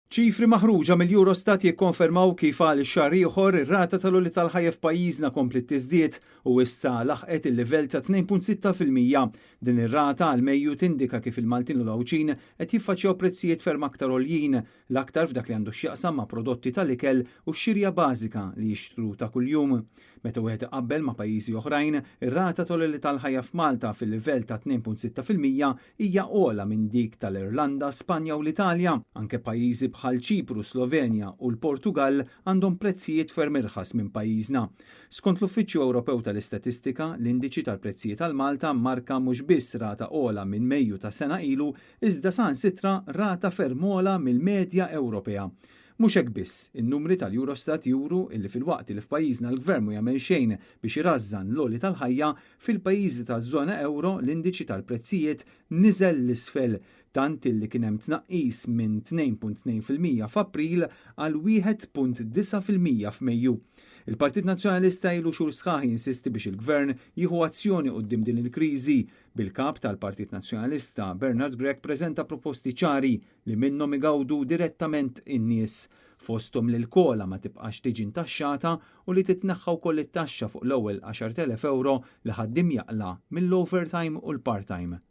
Ċifri maħruġa mill-Eurostat jikkonfermaw kif għal xahar ieħor ir-rata tal-għoli tal-ħajja f'pajjiżna kompliet tiżdied u issa laħqet il-livell ta' 2.6%. Din ir-rata għal Mejju tindika kif il-Maltin u l-Għawdxin qed jiffaċċjaw prezzijiet ferm aktar għoljin, l-aktar f'dak li għandu x'jaqsam ma' prodotti tal-ikel u x-xirja bażika li jixtru ta' kuljum. Meta wieħed iqabbel ma' pajjiżi oħrajn, ir-rata tal-għoli tal-ħajja f'Malta fil-livell ta' 2.6% hija ogħla minn dik tal-Irlanda, Spanja u l-Italja. Anke pajjiżi bħal Ċipru, Slovenja u l-Portugall għandhom prezzijiet ferm irħas minn pajjiżna. Skont l-Uffiċċju Ewropew tal-Istatistika, l-indiċi tal-prezzijiet għal Malta mmarka mhux biss rata ogħla minn Mejju ta' sena ilu, iżda saħansitra rata ferm ogħla mill-medja Ewropea. Mhux hekk biss, in-numri tal-Eurostat juru illi filwaqt li f'pajjiżna l-Gvern mhu jagħmel xejn biex irażżan l-għoli tal-ħajja, fil-pajjiżi taż-żona ewro l-indiċi tal-prezzijiet niżel 'l isfel, tant illi kien hemm tnaqqis minn 2.2% f'April għal 1.9% f'Mejju. Il-Partit Nazzjonalista ilu xhur sħaħ jinsisti biex il-Gvern jieħu azzjoni quddiem din il-kriżi, bil-Kap tal-Partit Nazzjonalista Bernard Grech preżenta proposti ċari li minnhom igawdu direttament in-nies, fosthom li l-COLA ma tibqax tiġi ntaxxata u li titneħħa wkoll it-taxxa fuq l-ewwel €10,000 li ħaddiem jaqla' mill-overtime u l-part-time.